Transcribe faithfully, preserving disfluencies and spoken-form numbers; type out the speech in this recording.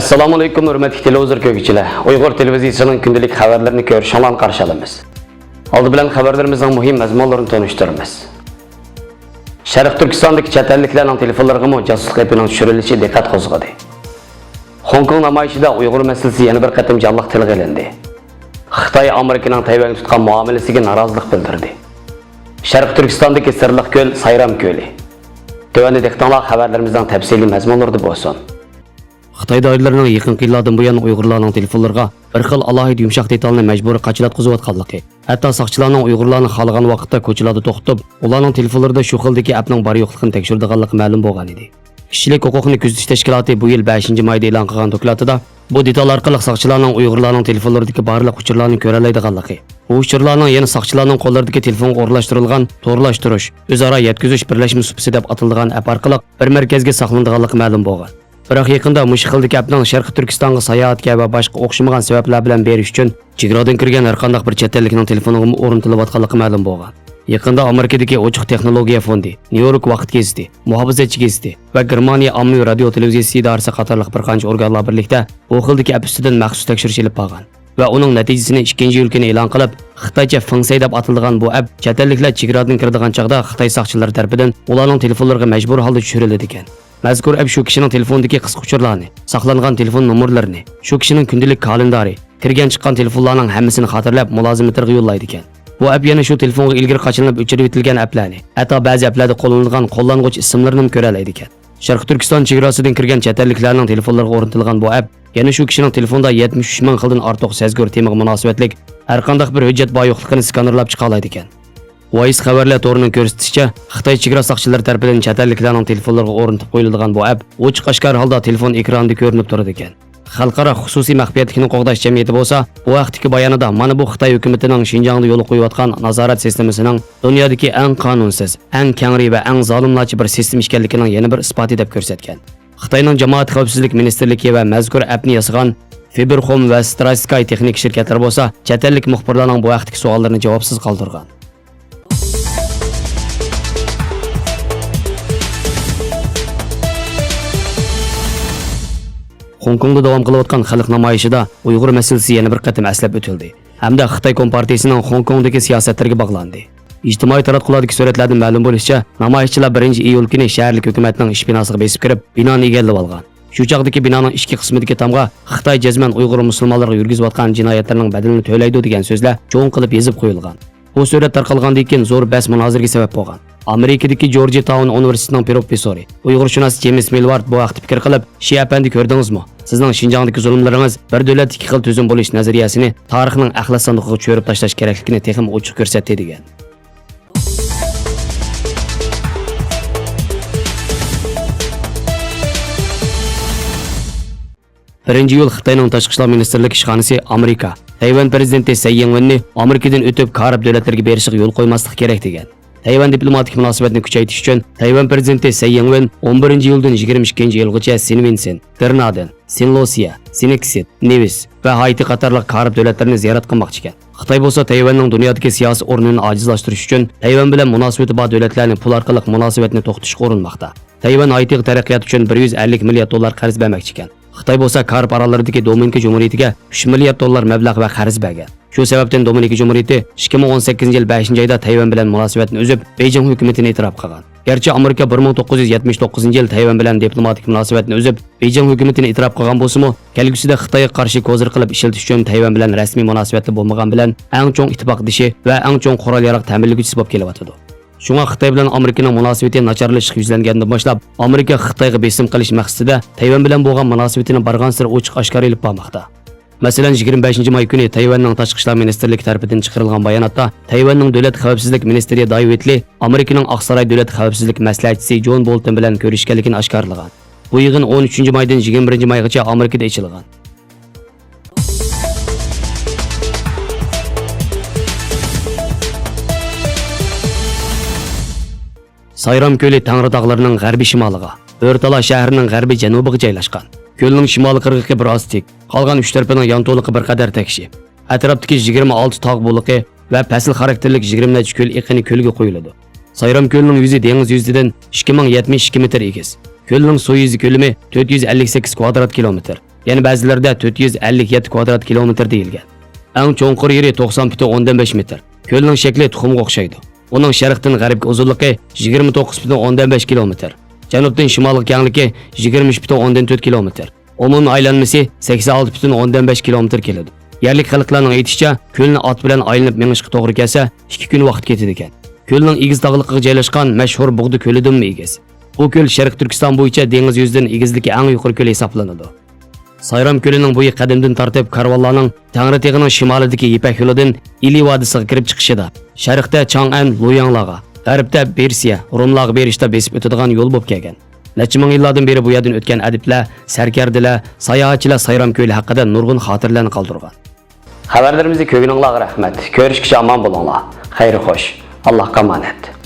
ئەسسالامۇئەلەيكۇم، ھۆرمەتلىك تېلېۋىزور كۆرگۈچىلەر! ئۇيغۇر تېلېۋىزىيىسىنىڭ كۈندىلىك خەۋەرلىرىنى كۆرۈشۈڭلارنى قارشى ئالىمىز. ئالدى بىلەن خەۋەرلىرىمىزنىڭ مۇھىم مەزمۇنلىرىنى تونۇشتۇرىمىز. شەرقىي تۈركىستاندىكى چەت ئەللىكلەرنىڭ تېلېفونلىرىغىمۇ جاسۇسلۇق ئېپىنىڭ چۈشۈرۈلۈشى دىققەت قوزغىدى. خوڭكوڭ نامايىشىدا ئۇيغۇر مەسىلىسى يەنە بىر قېتىم جانلىق تىلغا ئېلىندى. خىتاي ئامېرىكىنىڭ تەيۋەنگە تۇتقان مۇئامىلىسىگە نارازىلىق بىلدۈردى. شەرقىي تۈركىستاندىكى سىرلىق كۆل، سايرام كۆلى. تۆۋەندە دىققىتىڭلار خەۋەرلىرىمىزنىڭ تەپسىلىي مەزمۇنلىرىدا بولسۇن. خىتاي دائىرىلىرىنىڭ يېقىنقى يىللاردىن بۇيان ئۇيغۇرلارنىڭ تېلېفونلىرىغا بىر خىل ئالاھىدە يۇمشاق دېتالنى مەجبۇرىي قاچىلاتقۇزۇۋاتقانلىقى، ھەتتا ساقچىلارنىڭ ئۇيغۇرلارنى خالىغان ۋاقىتتا كوچىلاردا توختىتىپ، ئۇلارنىڭ تېلېفونلىرىدا شۇ خىلدىكى ئەپنىڭ بار يوقلۇقىنى تەكشۈرىدىغانلىقى مەلۇم بولغان ئىدى. كىشىلىك ھوقۇقنى كۆزىتىش تەشكىلاتى بۇ يىل بەشىنچى مايدا ئېلان قىلغان دوكلاتىدا، بۇ دېتال ئارقىلىق ساقچىلارنىڭ ئۇيغۇرلارنىڭ تېلېفونلىرىدىكى بارلىق ئۇچۇرلارنى كۆرەلەيدىغانلىقى، بۇ ئۇچۇرلارنىڭ يەنە ساقچىلارنىڭ قوللىرىدىكى تېلېفونغا ئورۇنلاشتۇرۇلغان تورلاشتۇرۇش، ئۆزئارا يەتكۈزۈش بىرلەشمە سۇپىسى دەپ ئاتىلىدىغان ئەپ ئارقىلىق بىر مەركەزگە ساقلىنىدىغانلىقى مەلۇم بولغان. بىراق يېقىندا مۇشۇ خىلدىكى ئەپنىڭ شەرقىي تۈركىستانغا ساياھەتكە ۋە باشقا ئوخشىمىغان سەۋەبلەر بىلەن بېرىش ئۈچۈن چېگرادىن كىرگەن ھەرقانداق بىر چەت ئەللىكنىڭ تېلېفونىغىمۇ ئورنىتىلىۋاتقانلىقى مەلۇم بولغان. يېقىندا ئامېرىكىدىكى ئوچۇق تېخنولوگىيە فوندى، نيۇ يورك ۋاقىت گېزىتى، مۇھاپىزەتچى گېزىتى ۋە گېرمانىيە ئاممىۋى رادىيو تېلېۋىزىيەسى ئىدارىسى قاتارلىق بىر قانچە ئورگانلار بىرلىكتە بۇ خىلدىكى ئەپ ئۈستىدىن مەخسۇس تەكشۈرۈش ئېلىپ بارغان ۋە ئۇنىڭ نەتىجىسىنى ئىككىنچى ئىيۇل كۈنى ئېلان قىلىپ، خىتايچە فېڭسەي دەپ ئاتىلىدىغان بۇ ئەپ چەت ئەللىكلەر چېگرادىن كىرىدىغان چاغدا خىتاي ساقچىلىرى تەرىپىدىن ئۇلارنىڭ تېلېفونلىرىغا مەجبۇرىي ھالدا چۈشۈرۈلىدىكەن. مەزكۇر ئەپ شۇ كىشىنىڭ تېلېفونىدىكى قىسقا ئۇچۇرلارنى، ساقلانغان تېلېفون نومۇرلىرىنى، شۇ كىشىنىڭ كۈندىلىك كالېندارى، كىرگەن چىققان تېلېفونلارنىڭ ھەممىسىنى خاتىرىلەپ، مۇلازىمېتىرىغا يوللايدىكەن. بۇ ئەپ يەنە شۇ تېلېفونغا ئىلگىرى قاچىلىنىپ ئۆچۈرۈۋېتىلگەن ئەپلەرنى، ھەتتا بەزى ئەپلەردە قوللىنىدىغان قوللانغۇچى ئىسىملىرىنىمۇ كۆرەلەيدىكەن. شەرقىي تۈركىستان چېگراسىدىن كىرگەن چەت ئەللىكلەرنىڭ تېلېفونلىرىغا ئورنىتىلغان بۇ ئەپ يەنە شۇ كىشىنىڭ تېلېفونىدا يەتمىش ئۈچ مىڭ خىلدىن ئارتۇق سەزگۈر تېمىغا مۇناسىۋەتلىك ھەرقانداق بىر ھۆججەت بار يوقلۇقىنى سكانېرلاپ چىقالايدىكەن. ۋايس خەۋەرلەر تورىنىڭ كۆرسىتىشىچە، خىتاي چېگرا ساقچىلىرى تەرىپىدىن چەت ئەللىكلەرنىڭ تېلېفونلىرىغا ئورنىتىپ قويۇلىدىغان بۇ ئەپ ئوچۇق ئاشكارا ھالدا تېلېفون ئېكرانىدا كۆرۈنۈپ تۇرىدىكەن. خەلقئارا خۇسۇسىي مەخپىيەتلىكنى قوغداش جەمئىيىتى بولسا بۇ ھەقتىكى بايانىدا مانا بۇ خىتاي ھۆكۈمىتىنىڭ شىنجاڭدا يولغا قويۇۋاتقان نازارەت سىستېمىسىنىڭ دۇنيادىكى ئەڭ قانۇنسىز، ئەڭ كەڭرى ۋە ئەڭ زالىملارچە بىر سىستېما ئىكەنلىكىنىڭ يەنە بىر ئىسپاتى دەپ كۆرسەتكەن. خىتاينىڭ جامائەت خەۋپسىزلىك مىنىستىرلىكى ۋە مەزكۇر ئەپنى ياسىغان فىبرخوم ۋە ستراسكاي تېخنىك شىركەتلىرى بولسا چەت ئەللىك مۇخبىرلارنىڭ بۇ ھەقتىكى سوئاللىرىنى جاۋابسىز قالدۇرغان. خوڭكوڭدا داۋام قىلىۋاتقان خەلق نامايىشىدا ئۇيغۇر مەسىلىسى يەنە بىر قېتىم ئەسلەپ ئۆتۈلدى ھەمدە خىتاي كومپارتىيىسىنىڭ خوڭكوڭدىكى سىياسەتلىرىگە باغلاندى. ئىجتىمائىي تاراتقۇلاردىكى سۈرەتلەردىن مەلۇم بولۇشىچە، نامايىشچىلار بىرىنچى ئىيۇل كۈنى شەھەرلىك ھۆكۈمەتنىڭ ئىش بىناسىغا بېسىپ كىرىپ، بىنانى ئىگىلىۋالغان. شۇ چاغدىكى بىنانىڭ ئىچكى قىسمىدىكى تامغا خىتاي جەزمەن ئۇيغۇر مۇسۇلمانلىرىغا يۈرگۈزۈۋاتقان جىنايەتلىرىنىڭ بەدىلىنى تۆلەيدۇ دېگەن سۆزلەر چوڭ قىلىپ يېزىپ قويۇلغان. بۇ سۈرەت تارقالغاندىن كېيىن زور بەس-مۇنازىرىگە سەۋەب بولغان. ئامېرىكىدىكى جورجتاون ئۇنىۋېرسىتېتىنىڭ پروفېسسورى، ئۇيغۇرشۇناس جېيمىس مىلۋارد بۇ ھەقتە پىكىر قىلىپ، شى ئەپەندى كۆردىڭىزمۇ؟ سىزنىڭ شىنجاڭدىكى زۇلۇملىرىڭىز بىر دۆلەتتە ئىككى خىل تۈزۈم بولۇش نەزەرىيەسىنى تارىخنىڭ ئەخلەت ساندۇقىغا چۆرۈپ تاشلاش كېرەكلىكىنى تېخىمۇ ئوچۇق كۆرسەتتى، دېگەن. بىرىنچى ئىيۇل خىتاينىڭ تاشقى ئىشلار مىنىستىرلىكى ئىشخانىسى ئامېرىكا، تەيۋەن پىرېزىدېنتى سەي يىڭۋېننى ئامېرىكىدىن ئۆتۈپ كارىب دۆلەتلىرىگە بېرىشىغا يول قويماسلىق كېرەك، دېگەن. تەيۋەن دىپلوماتىك مۇناسىۋەتنى كۈچەيتىش ئۈچۈن تەيۋەن پىرېزىدېنتى سەي يىڭۋېن ئون بىرىنچى ئىيۇلدىن يىگىرمە ئىككىنچى ئىيۇلغىچە سىنۋىنسېن، گېرنادېن، سىنلوسىيە، سىنكسىت، نېۋىس ۋە ھايتى قاتارلىق كارىب دۆلەتلىرىنى زىيارەت قىلماقچىكەن. خىتاي بولسا تەيۋەننىڭ دۇنيادىكى سىياسىي ئورنىنى ئاجىزلاشتۇرۇش ئۈچۈن تەيۋەن بىلەن مۇناسىۋىتى بار دۆلەتلەرنى پۇل ئارقىلىق مۇناسىۋەتنى توختىتىشقا ئۇرۇنماقتا. تەيۋەن ھايتىغا تەرەققىيات ئۈچۈن بىر يۈز ئەللىك مىليارد دوللار قەرز بەرمەكچىكەن. خىتاي بولسا كارىب ئاراللىرىدىكى دومىنىكا جۇمھۇرىيىتىگە ئۈچ مىليارد دوللار مەبلەغ ۋە قەرز بەرگەن. شۇ سەۋەبتىن دومىنىكا جۇمھۇرىيىتى ئىككى مىڭ ئون سەككىزىنچى يىل بەشىنچى ئايدا تەيۋەن بىلەن مۇناسىۋەتنى ئۈزۈپ، بېيجىڭ ھۆكۈمىتىنى ئېتىراپ قىلغان. گەرچە ئامېرىكا بىر مىڭ توققۇز يۈز يەتمىش توققۇزىنچى يىل تەيۋەن بىلەن دىپلوماتىك مۇناسىۋەتنى ئۈزۈپ، بېيجىڭ ھۆكۈمىتىنى ئېتىراپ قىلغان بولسىمۇ، كەلگۈسىدە خىتايغا قارشى كوزىر قىلىپ ئىشلىتىش ئۈچۈن تەيۋەن بىلەن رەسمىي مۇناسىۋەتتە بولمىغان بىلەن ئەڭ چوڭ ئىتتىپاقدىشى ۋە ئەڭ چوڭ قورال-ياراغ تەمىنلىگۈچىسى بولۇپ كېلىۋاتىدۇ. شۇڭا خىتاي بىلەن ئامېرىكىنىڭ مۇناسىۋىتى ناچارلىشىشقا يۈزلەنگەندىن باشلاپ، ئامېرىكا خىتايغا بېسىم قىلىش مەقسىتىدە تەيۋەن بىلەن بولغان مۇناسىۋىتىنى بارغانسېرى ئوچۇق-ئاشكارا ئېلىپ بارماقتا. مەسىلەن، يىگىرمە بەشىنچى ماي كۈنى تەيۋەننىڭ تاشقى ئىشلار مىنىستىرلىكى تەرىپىدىن چىقىرىلغان باياناتتا تەيۋەننىڭ دۆلەت خەۋپسىزلىك مىنىستىرى داي ۋېتلى ئامېرىكىنىڭ ئاقساراي دۆلەت خەۋپسىزلىك مەسلىھەتچىسى جون بولتون بىلەن كۆرۈشكەنلىكىنى ئاشكارىلىغان. بۇ يىغىن ئون ئۈچىنچى مايدىن يىگىرمە بىرىنچى مايغىچە ئامېرىكىدا ئېچىلغان. سايرام كۆلى تەڭرى تاغلىرىنىڭ غەربىي شىمالىغا، بۆرتالا شەھىرىنىڭ غەربىي جەنۇبىغا جايلاشقان. كۆلنىڭ شىمالىي قىرغىقى بىر ئاز تىك، قالغان ئۈچ تەرىپىنىڭ يانتۇلۇقى بىر قەدەر تەكشى. ئەتراپتىكى يىگىرمە ئالتە تاغ بۇلىقى ۋە پەسىل خاراكتېرلىك يىگىرمە نەچچە كۆل ئېقىنى كۆلگە قۇيۇلىدۇ. سايرام كۆلىنىڭ يۈزى دېڭىز يۈزىدىن ئىككى مىڭ يەتمىش ئىككى مېتىر ئېگىز. كۆلنىڭ سۇ يۈزى كۆلىمى تۆت يۈز ئەللىك سەككىز كۋادرات كىلومېتىر. يەنە بەزىلىرىدە تۆت يۈز ئەللىك يەتتە كۋادرات كىلومېتىر دېيىلگەن. ئەڭ چوڭقۇر يېرى توقسان پۈتۈن ئوندىن بەش مېتىر. كۆلنىڭ شەكلى تۇخۇمغا ئوخشايدۇ. ئۇنىڭ شەرقتىن غەربكە ئۇزۇنلۇقى يىگىرمە توققۇز پۈتۈن ئوندىن بەش كىلومېتىر، جەنۇبتىن شىمالغا كەڭلىكى يىگىرمە ئۈچ پۈتۈن ئوندىن تۆت كىلومېتىر، ئومۇمىي ئايلانمىسى سەكسەن ئالتە پۈتۈن ئوندىن بەش كىلومېتىر كېلىدۇ. يەرلىك خەلقلەرنىڭ ئېيتىشىچە، كۆلنى ئات بىلەن ئايلىنىپ مېڭىشقا توغرا كەلسە، ئىككى كۈن ۋاقىت كېتىدىكەن. كۆلنىڭ ئېگىز تاغلىقىغا جايلاشقان مەشھۇر بۇغدا كۆلىدىنمۇ ئېگىز. بۇ كۆل شەرقىي تۈركىستان بويىچە دېڭىز يۈزىدىن ئېگىزلىكى ئەڭ يۇقىرى كۆل ھېسابلىنىدۇ. سايرام كۆلىنىڭ بويى قەدىمدىن تارتىپ كارۋانلارنىڭ تەڭرىتېغىنىڭ شىمالىدىكى يىپەك يولىدىن ئىلى ۋادىسىغا كىرىپ چىقىشىدا، شەرقتە چاڭئەن، لۇياڭلارغا، غەربتە بېرسىيە، روملارغا بېرىشتا بېسىپ ئۆتىدىغان يول بولۇپ كەلگەن. نەچچە مىڭ يىللاردىن بېرى بۇ يەردىن ئۆتكەن ئەدىبلەر، سەركەردىلەر، ساياھەتچىلەر سايرام كۆلى ھەققىدە نۇرغۇن خاتىرىلەرنى قالدۇرغان. خەۋەرلىرىمىزنى كۆرگىنىڭلارغا رەھمەت. كۆرۈشكىچە ئامان بولۇڭلار. خەير خوش. ئاللاھقا ئامانەت.